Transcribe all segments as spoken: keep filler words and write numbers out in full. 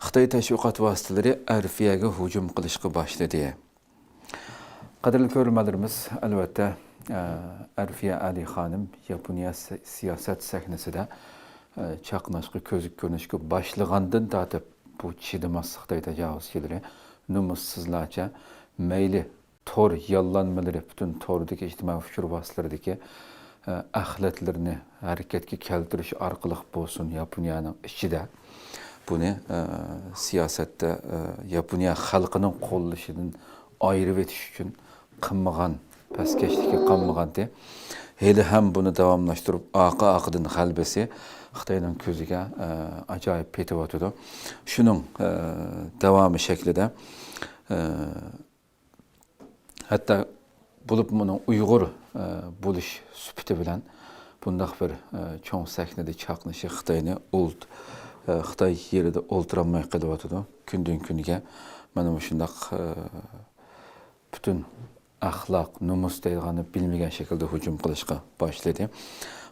خىتاي تەشۋىقات ۋاسىتىلىرى ئەرفىيەگە ھۇجۇم قىلىشقا باشلىدى. قەدىرلىك كۆرۈرمەنلىرىمىز، ئەلۋەتتە، ئە، ئەرفىيە ئەلى خانىم ياپونىيە سى-، سىياسەت سەھنىسىدە، ئە، چاقناشقا، كۆزگە كۆرۈنۈشكە باشلىغاندىن تارتىپ، بۇ چىدىماس خىتاي تاجاۋۇزچىلىرى نومۇسسىزلارچە مەيلى تور ياللانمىلىرى، پۈتۈن توردىكى ئىجتىمائىي ئۇچۇر ۋاسىتىلىرىدىكى، ئە، ئەخلەتلىرىنى ھەرىكەتكە كەلتۈرۈش ئارقىلىق بولسۇن، ياپونىيەنىڭ ئىچىدە بۇنى، ئە، سىياسەتتە، ئە، ياپونىيە خەلقىنىڭ قوللىشىدىن ئايرىۋېتىش ئۈچۈن قىلمىغان، پەسكەشلىككە قالمىغانتى. ھېلىھەم بۇنى داۋاملاشتۇرۇپ، ئارقا-ئارقىدىن غەلىبىسى خىتاينىڭ كۆزىگە، ئە، ئاجايىپ پېتىۋاتىدۇ. شۇنىڭ، ئە، داۋامى شەكلىدە، ئە، ھەتتا بولۇپمۇ ئۇنىڭ ئۇيغۇر، ئە، بولۇش سۈپىتى بىلەن بۇنداق بىر، ئە، چوڭ سەھنىدە چاقنىشى خىتاينى ئولت-، ئە، خىتاي يېرىدە ئولتۇرالماي قېلىۋاتىدۇ. كۈندىن كۈنگە مانا مۇشۇنداق، ئە، پۈتۈن ئەخلاق، نومۇس دەيدىغاننى بىلمىگەن شەكىلدە ھۇجۇم قىلىشقا باشلىدى.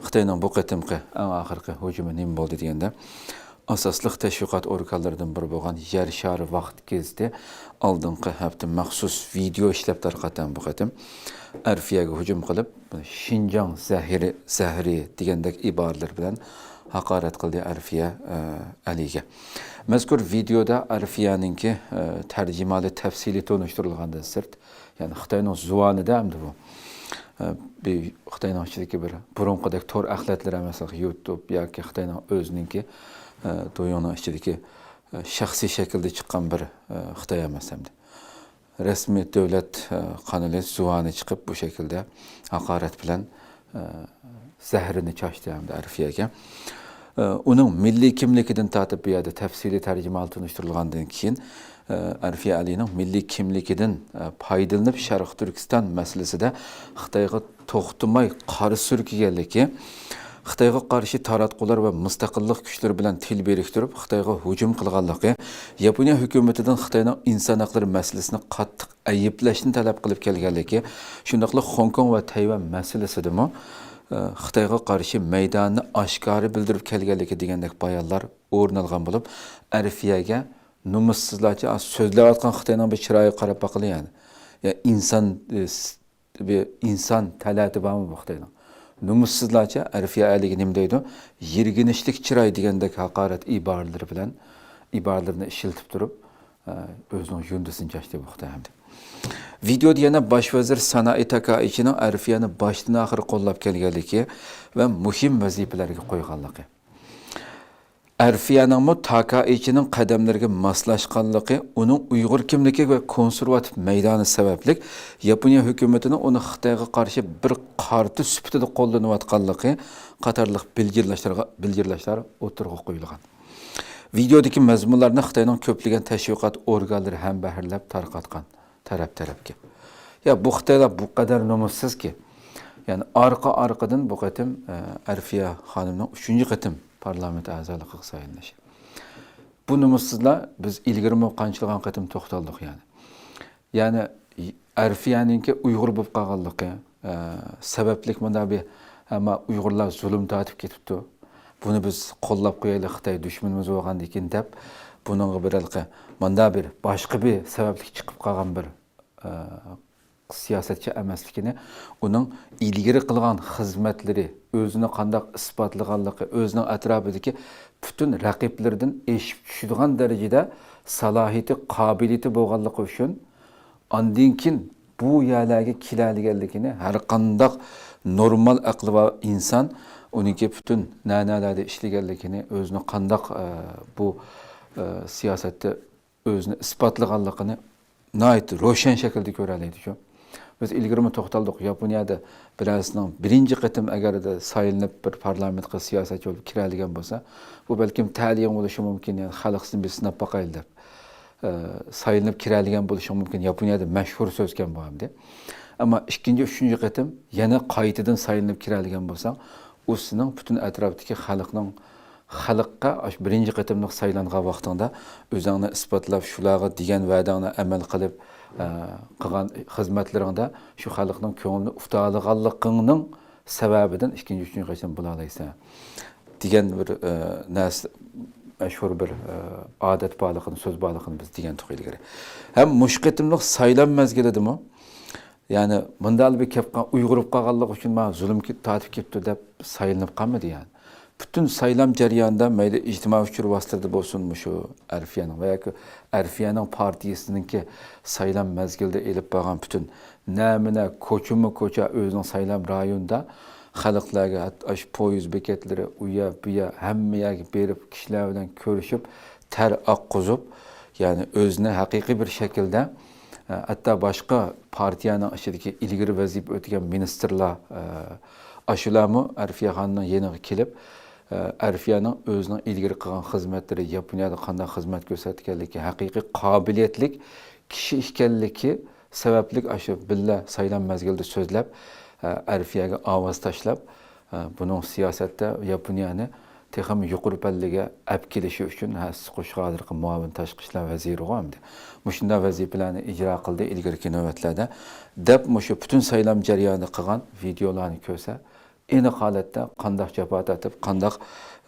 خىتاينىڭ بۇ قېتىمقى ئەڭ ئاخىرقى ھۇجۇمى نېمە بولدى دېگەندە، ئاساسلىق تەشۋىقات ئورگانلىرىدىن بىرى بولغان يەر شارى ۋاقىت گېزىتى ئالدىنقى ھەپتە مەخسۇس ۋىدېئو ئىشلەپ تارقاتتى بۇ قېتىم. ئەرفىيەگە ھۇجۇم قىلىپ، شىنجاڭ زەھىرى، زەھىرى دېگەندەك ئىبارىلەر بىلەن ھاقارەت قىلدى ئەرفىيە، ئە، ئەلىگە. مەزكۇر ۋىدېئودا ئەرفىيەنىڭكى، ئە، تەرجىمىھالى تەپسىلىي تونۇشتۇرۇلغاندىن سىرت، يەنى خىتاينىڭ زۇۋانىدا ئەمدى بۇ، ئە، بىر خىتاينىڭ ئىچىدىكى بىر بۇرۇنقىدەك تور ئەخلەتلىرى ئەمەس، يۇتۇب ياكى خىتاينىڭ ئۆزىنىڭكى، ئە، دويۇڭنىڭ ئىچىدىكى، ئە، شەخسىي شەكىلدە چىققان بىر، ئە، خىتاي ئەمەس ئەمدى. رەسمىي دۆلەت، ئە، قانىلى زۇۋانى چىقىپ، بۇ شەكىلدە ھاقارەت بىلەن، ئە، زەھىرىنى چاچتى ھەمدە ئەرفىيەگە. ئە، ئۇنىڭ مىللىي كىملىكىدىن تارتىپ بۇ يەردە تەپسىلىي تەرجىمىھال تونۇشتۇرۇلغاندىن كېيىن، ئە، ئەرفىيە ئەلىنىڭ مىللىي كىملىكىدىن، ئە، پايدىلىنىپ، شەرقىي تۈركىستان مەسىلىسىدە خىتايغا توختىماي قارا سۈركىگەنلىكى، خىتايغا قارشى تاراتقۇلار ۋە مۇستەقىللىق كۈچلىرى بىلەن تىل بىرىكتۈرۈپ، خىتايغا ھۇجۇم قىلغانلىقى، ياپونىيە ھۆكۈمىتىدىن خىتاينىڭ ئىنسان ھەقلىرى مەسىلىسىنى قاتتىق ئەيىبلەشنى تەلەپ قىلىپ كەلگەنلىكى، شۇنداقلا خوڭكوڭ ۋە تەيۋەن مەسىلىسىدىمۇ، ئە، خىتايغا قارشى مەيدانىنى ئاشكارا بىلدۈرۈپ كەلگەنلىكى دېگەندەك بايانلار ئورۇن ئالغان بولۇپ، ئەرفىيەگە نومۇسسىزلارچە سۆزلەۋاتقان خىتاينىڭ بىر چىرايىغا قاراپ باقىلى يەنى. يا ئىنسان، ئە، س-، بىر ئىنسان تەلەتى بارمۇ بۇ خىتاينىڭ؟ نومۇسسىزلارچە ئەرفىيە ئەلىگە نېمە دەيدۇ؟ يىرگىنچلىك چىراي دېگەندەك ھاقارەت ئىبارىلىرى بىلەن، ئىبارىلىرىنى ئىشلىتىپ تۇرۇپ، ئە، ئۆزىنىڭ يۇندىسىنى چاچتى بۇ خىتاي ئەمدى. ۋىدېئودا يەنە باش ۋەزىر سانائى تاكائىچىنىڭ ئەرفىيەنى باشتىن ئاخىر قوللاپ كەلگەنلىكى ۋە مۇھىم ۋەزىپىلەرگە قويغانلىقى. ئەرفىيەنىڭمۇ تاكائىچىنىڭ قەدەملىرىگە ماسلاشقانلىقى، ئۇنىڭ ئۇيغۇر كىملىكى ۋە كونسېرۋاتىپ مەيدانى سەۋەبلىك ياپونىيە ھۆكۈمىتىنىڭ ئۇنى خىتايغا قارشى بىر قارتا سۈپىتىدە قوللىنىۋاتقانلىقى قاتارلىق بىلگىرلاشلارغا، بىلگىرلاشلار ئوتتۇرىغا قويۇلغان. ۋىدېئودىكى مەزمۇنلارنى خىتاينىڭ كۆپلىگەن تەشۋىقات ئورگانلىرى ھەمبەھىرلەپ تارقاتقان تەرەپ-تەرەپكە. يا، بۇ خىتايلار بۇ قەدەر نومۇسسىزكى، يەنى ئارقا-ئارقىدىن بۇ قېتىم، ئە، ئەرفىيە خانىمنىڭ ئۈچىنچى قېتىم پارلامېنت ئەزالىقىغا سايلىنىشى. بۇ نومۇسسىزلار، بىز ئىلگىرىمۇ قانچىلىغان قېتىم توختالدۇق، يەنى. يەنى ئەرفىيەنىڭكى ئۇيغۇر بولۇپ قالغانلىقى، ئە، سەۋەبلىك مۇنداق بىر ھەممە ئۇيغۇرلار زۇلۇم تارتىپ كېتىپتۇ. بۇنى بىز قوللاپ قويايلى، خىتاي دۈشمىنىمىز بولغاندىن كېيىن دەپ، بۇنىڭغا بىر ھېلىقى مۇنداق بىر باشقا بىر سەۋەبلىك چىقىپ قالغان بىر، ئە، سىياسەتچى ئەمەسلىكىنى، ئۇنىڭ ئىلگىرى قىلغان خىزمەتلىرى، ئۆزىنى قانداق ئىسپاتلىغانلىقى، ئۆزىنىڭ ئەتراپىدىكى پۈتۈن رەقىبلىرىدىن ئېشىپ چۈشىدىغان دەرىجىدە سالاھىيىتى، قابىلىيىتى بولغانلىقى ئۈچۈن، ئاندىن كېيىن بۇ يەرلەرگە كېلەلىگەنلىكىنى ھەر قانداق نورمال ئەقلى بار ئىنسان ئۇنىڭكى پۈتۈن نە-نەلەردە ئىشلىگەنلىكىنى، ئۆزىنى قانداق، ئە، بۇ، ئە، سىياسەتتە ئۆزىنى ئىسپاتلىغانلىقىنى ناھايىتى روشەن شەكىلدە كۆرەلەيدىكەن. بىز ئىلگىرىمۇ توختالدۇق، ياپونىيەدە بىرەرسىنىڭ بىرىنچى قېتىم ئەگەردە سايلىنىپ بىر پارلامېنتقا سىياسەتچى بولۇپ كىرەلىگەن بولسا، بۇ بەلكىم تەلىيىڭ بولۇشى مۇمكىن، يەنى خەلقسىنى بىر سىناپ باقايلى دەپ، ئە، سايلىنىپ كىرەلىگەن بولۇشى مۇمكىن. ياپونىيەدە مەشھۇر سۆزكەن بۇ ئەمدى. ئەمما ئىككىنچى، ئۈچىنچى قېتىم يەنە قايتىدىن سايلىنىپ كىرەلىگەن بولساڭ، ئۇ سېنىڭ پۈتۈن ئەتراپتىكى خەلقنىڭ، خەلققە ئاشۇ بىرىنچى قېتىملىق سايلانغان ۋاقتىڭدا ئۆزۈڭنى ئىسپاتلاپ، شۇلارغا دېگەن ۋەدەڭنى ئەمەل قىلىپ، ئە، قىلغان خىزمەتلىرىڭدە شۇ خەلقنىڭ كۆڭلىنى ئۇتالىغانلىقىڭنىڭ سەۋەبىدىن ئىككىنچى، ئۈچىنچى قېتىم بولالايسەن دېگەن بىر، ئە، نەرسە، مەشھۇر بىر، ئە، ئادەت بارلىقىنى، سۆز بارلىقىنى بىز دېگەنتۇق ئىلگىرى. ھەم مۇشۇ قېتىملىق سايلام مەزگىلىدىمۇ، يەنى مۇنداق بىر كەپ قا-، ئۇيغۇر بولۇپ قالغانلىقى ئۈچۈن ماڭا زۇلۇم كېلىپ، تارتىپ كېلىپتۇ دەپ سايلىنىپ قالمىدى يەنى. پۈتۈن سايلام جەريانىدا مەيلى ئىجتىمائىي ئۇچۇر ۋاسىتىلىرىدە بولسۇن، مۇشۇ ئەرفىيەنىڭ ۋە ياكى ئەرفىيەنىڭ پارتىيىسىنىڭكى سايلام مەزگىلىدە ئېلىپ بارغان پۈتۈن نەمۇنە كوچىمۇ كوچا ئۆزىنىڭ سايلام رايونىدا خەلقلەرگە ھەتتا ئاشۇ پويىز بېكەتلىرى ئۇ يەر، بۇ يەر، ھەممە يەرگە بېرىپ، كىشىلەر بىلەن كۆرۈشۈپ، تەر ئاققۇزۇپ، يەنى ئۆزىنى ھەقىقىي بىر شەكىلدە، ئە، ھەتتا باشقا پارتىيەنىڭ ئىچىدىكى ئىلگىرى ۋەزىپە ئۆتىگەن مىنىستىرلار، ئە، ئاشۇلارمۇ ئەرفىيە خاننىڭ يېنىغا كېلىپ، ئە، ئەرفىيەنىڭ ئۆزىنىڭ ئىلگىرى قىلغان خىزمەتلىرى، ياپونىيەدە قانداق خىزمەت كۆرسەتكەنلىكى، ھەقىقىي قابىلىيەتلىك كىشى ئىكەنلىكى سەۋەبلىك ئاشۇ بىللە سايلام مەزگىلىدە سۆزلەپ، ئە، ئەرفىيەگە ئاۋاز تاشلاپ، ئە، بۇنىڭ سىياسەتتە ياپونىيەنى تېخىمۇ يۇقىرى پەللىگە ئەپ كېلىشى ئۈچۈن ھەسسە قوشۇش ھازىرقى مۇئاۋىن تاشقى ئىشلار ۋەزىرىغۇ ئەمدى مۇشۇنداق ۋەزىپىلەرنى ئىجرا قىلدى ئىلگىرىكى نۆۋەتلەردە، دەپ مۇشۇ پۈتۈن سايلام جەريانىدا قىلغان ۋىدېئولارنى كۆرسە، ئېنىق ھالەتتە قانداق جاپا تارتىپ، قانداق،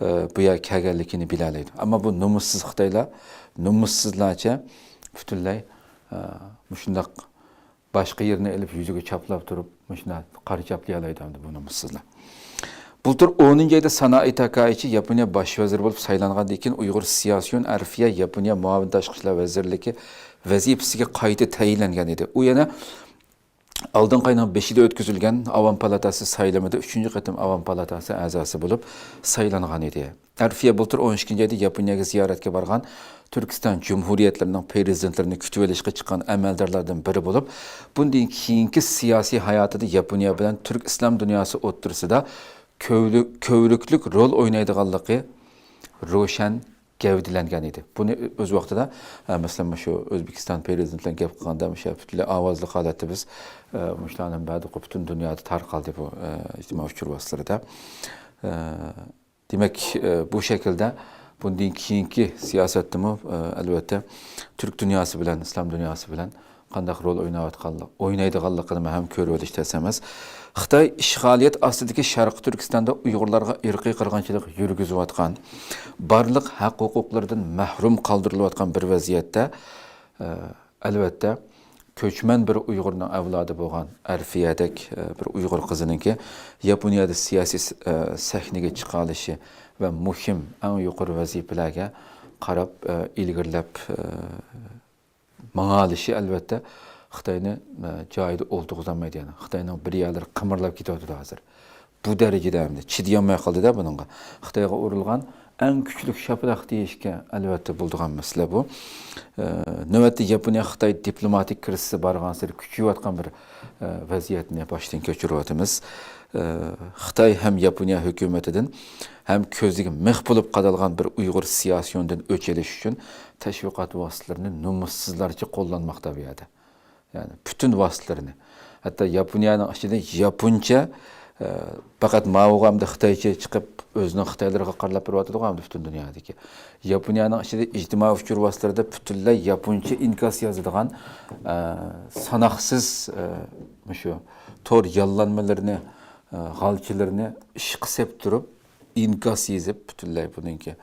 ئە، بۇ يەرگە كەلگەنلىكىنى بىلەلەيدۇ. ئەمما بۇ نومۇسسىز خىتايلار نومۇسسىزلارچە پۈتۈنلەي، ئە، مۇشۇنداق باشقا يېرىنى ئېلىپ يۈزىگە چاپلاپ تۇرۇپ، مۇشۇنداق قارا چاپلىيالايدۇ ئەمدى بۇ نومۇسسىزلار. بۇلتۇر ئونىنچى ئايدا سانائى تاكائىچى ياپونىيە باش ۋەزىرى بولۇپ سايلانغاندىن كېيىن ئۇيغۇر سىياسىيون ئەرفىيە ياپونىيە مۇئاۋىن تاشقى ئىشلار ۋەزىرلىكى ۋەزىپىسىگە قايتا تەيىنلەنگەن ئىدى. ئۇ يەنە ئالدىنقى ئاينىڭ بېشىدا ئۆتكۈزۈلگەن ئاۋام پالاتاسى سايلىمىدا ئۈچىنچى قېتىم ئاۋام پالاتاسى ئەزاسى بولۇپ سايلانغان ئىدى. ئەرفىيە بۇلتۇر ئون ئىككىنچى ئايدا ياپونىيەگە زىيارەتكە بارغان تۈركىستان جۇمھۇرىيەتلىرىنىڭ پىرېزىدېنتلىرىنى كۈتۈۋېلىشقا چىققان ئەمەلدارلاردىن بىرى بولۇپ، بۇندىن كېيىنكى سىياسىي ھاياتىدا ياپونىيە بىلەن تۈرك ئىسلام دۇنياسى ئوتتۇرىسىدا كۆۋلۈ-، كۆۋرۈكلۈك رول ئوينايدىغانلىقى روشەن گەۋدىلەنگەن ئىدى. بۇنى ئۆز ۋاقتىدا، ئە، مەسىلەن، مۇشۇ ئۆزبېكىستان پىرېزىدېنتى بىلەن گەپ قىلغاندا، مۇشۇ پۈتۈنلەي ئاۋازلىق ھالەتتە بىز، ئە، مۇشۇلارنىڭ بەردۇقى پۈتۈن دۇنيادا تارقالدى بۇ، ئە، ئىجتىمائىي ئۇچۇر ۋاسىتىلىرىدە. ئە، دېمەك، ئە، بۇ شەكىلدە بۇندىن كېيىنكى سىياسەتتىمۇ، ئە، ئەلۋەتتە، تۈرك دۇنياسى بىلەن، ئىسلام دۇنياسى بىلەن قانداق رول ئويناۋاتقانلىق، ئوينايدىغانلىقىنى ھەم كۆرۈۋېلىش تەس ئەمەس. خىتاي ئىشغالىيەت ئاستىدىكى شەرقىي تۈركىستاندا ئۇيغۇرلارغا ئىرقىي قىرغىنچىلىق يۈرگۈزۈۋاتقان، بارلىق ھەق ھوقۇقلىرىدىن مەھرۇم قالدۇرۇلۇۋاتقان بىر ۋەزىيەتتە، ئە، ئەلۋەتتە، كۆچمەن بىر ئۇيغۇرنىڭ ئەۋلادى بولغان ئەرفىيەدەك، ئە، بىر ئۇيغۇر قىزىنىڭكى ياپونىيەدە سىياسىي س-، ئە، سەھنىگە چىقالىشى ۋە مۇھىم، ئەڭ يۇقىرى ۋەزىپىلەرگە قاراپ، ئە، ئىلگىرىلەپ، ئە، ماڭالىشى، ئەلۋەتتە، خىتاينى، ئە، جايىدا ئولتۇرغۇزالمايدۇ. يەنى خىتاينىڭ بىر يەرلىرى قىمىرلاپ كېتىۋاتىدۇ ھازىر. بۇ دەرىجىدە ئەمدى چىدىيالماي قالدىدا بۇنىڭغا. خىتايغا ئۇرۇلغان ئەڭ كۈچلۈك شاپىلاق دېيىشكە، ئەلۋەتتە، بولىدىغان مەسىلە بۇ. ئە، نۆۋەتتە ياپونىيە خىتاي دىپلوماتىك كىرىزىسى بارغانسېرى كۈچىيىۋاتقان بىر، ئە، ۋەزىيەتنى باشتىن كەچۈرۈۋاتىمىز. ئە، خىتاي ھەم ياپونىيە ھۆكۈمىتىدىن ھەم كۆزىگە مىخ بولۇپ قادالغان بىر ئۇيغۇر سىياسىيونىدىن ئۆچ ئېلىش ئۈچۈن تەشۋىقات ۋاسىتىلىرىنى نومۇسسىزلارچە قوللانماقتا بۇ يەردە. يەنى پۈتۈن ۋاسىتىلىرىنى. ھەتتا ياپونىيەنىڭ ئىچىدە ياپونچە، ئە، پەقەت ماۋۇغا ئەمدى خىتايچە چىقىپ، ئۆزىنىڭ خىتايلىرىغا قارىلاپ بېرىۋاتىدىغۇ ئەمدى پۈتۈن دۇنيادىكى. ياپونىيەنىڭ ئىچىدە ئىجتىمائىي ئۇچۇر ۋاسىتىلىرىدا پۈتۈنلەي ياپونچە ئىنكاس يازىدىغان، ئە، ساناقسىز، ئە، مۇشۇ تور ياللانمىلىرىنى، ئە، غالچىلىرىنى ئىشقا سېپتۇرۇپ، ئىنكاس يېزىپ، پۈتۈنلەي بۇنىڭكى،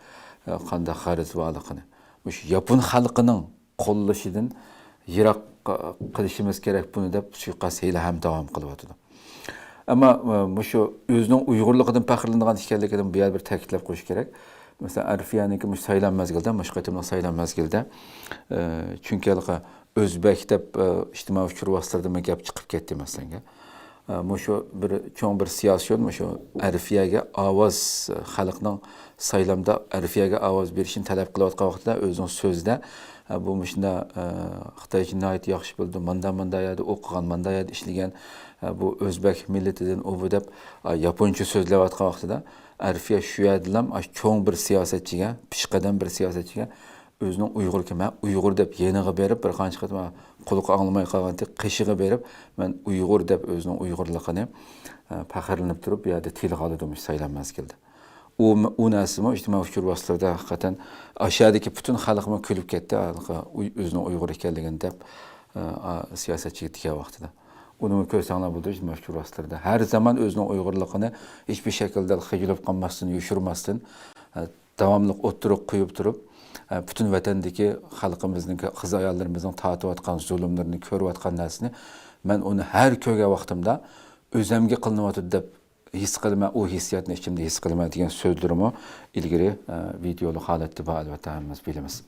ئە، قانداق غەرىزى بارلىقىنى. مۇشۇ ياپون خەلقىنىڭ قوللىشىدىن يىراق قىلىشىمىز كېرەك بۇنى دەپ سۇيىقەست ھىيلە ھەم داۋام قىلىۋاتىدۇ. ئەمما، ئە، مۇشۇ ئۆزىنىڭ ئۇيغۇرلۇقىدىن پەخىرلىنىدىغان ئىكەنلىكىنى بۇ يەردە بىر تەكىتلەپ قويۇش كېرەك. مەسىلەن، ئەرفىيەنىڭكى مۇشۇ سايلام مەزگىلىدە، مۇشۇ قېتىملىق سايلام مەزگىلىدە، ئە، چۈنكى ھېلىقى ئۆزبەك دەپ، ئە، ئىجتىمائىي ئۇچۇر ۋاسىتىلىرىدىمۇ گەپ چىقىپ كەتتى مەسىلەنگە. ئە، مۇشۇ بىر چوڭ بىر سىياسىيون مۇشۇ ئەرفىيەگە ئاۋاز، خەلقنىڭ سايلامدا ئەرفىيەگە ئاۋاز بېرىشىنى تەلەپ قىلىۋاتقان ۋاقتىدا ئۆزىنىڭ سۆزىدە، ئە، بۇ مۇشۇنداق، ئە، خىتايچە ناھايىتى ياخشى بىلىدۇ، ماندا، ماندا يەردە ئوقۇغان، ماندا يەردە ئىشلىگەن، ئە، بۇ ئۆزبەك مىللىتىدىن ئۇ بۇ دەپ، ئە، ياپونچە سۆزلەۋاتقان ۋاقتىدا ئەرفىيە شۇ يەردىلا، ئە، چوڭ بىر سىياسەتچىگە، پېشقەدەم بىر سىياسەتچىگە ئۆزىنىڭ ئۇيغۇر ئىكەن، مەن ئۇيغۇر دەپ يېنىغا بېرىپ، بىر قانچە قېتىم قۇلىقى ئاڭلىماي قالغانتى، قېشىغا بېرىپ، مەن ئۇيغۇر دەپ ئۆزىنىڭ ئۇيغۇرلۇقىنى، ئە، پەخىرلىنىپ تۇرۇپ، بۇ يەردە تىلغا ئالىدۇ مۇشۇ سايلام مەزگىلىدە. ئۇ، ئۇ نەرسىمۇ ئىجتىمائىي ئۇچۇر ۋاسىتىلىرىدا ھەقىقەتەن ئاشۇ يەردىكى پۈتۈن خەلقمۇ كۈلۈپ كەتتى، ھېلىقى ئۆزىنىڭ ئۇيغۇر ئىكەنلىكىنى دەپ، ئە، ئا، سىياسەتچىگە دېگەن ۋاقتىدا. ئۇنىمۇ كۆرسەڭلار بولىدۇ ئىجتىمائىي ئۇچۇر ۋاسىتىلىرىدا. ھەر زامان ئۆزىنىڭ ئۇيغۇرلۇقىنى ھېچبىر شەكىلدە خىجىل بولۇپ قالماستىن، يوشۇرماستىن، ئە، داۋاملىق ئوتتۇرىغا قويۇپ تۇرۇپ، ئە، پۈتۈن ۋەتەندىكى خەلقىمىزنىڭ، قىز-ئاياللىرىمىزنىڭ تارتىۋاتقان زۇلۇملىرىنى، كۆرۈۋاتقان نەرسىنى مەن ئۇنى ھەر كۆرگەن ۋاقتىمدا ئۆزۈمگە قىلىنىۋاتىدۇ دەپ ھېس قىلىمەن، ئۇ ھېسسىياتنى ئىچىمدە ھېس قىلىمەن دېگەن سۆزلىرىمۇ ئىلگىرى، ئە، ۋىدېئولۇق ھالەتتە بار، ئەلۋەتتە، ھەممىمىز بىلىمىز.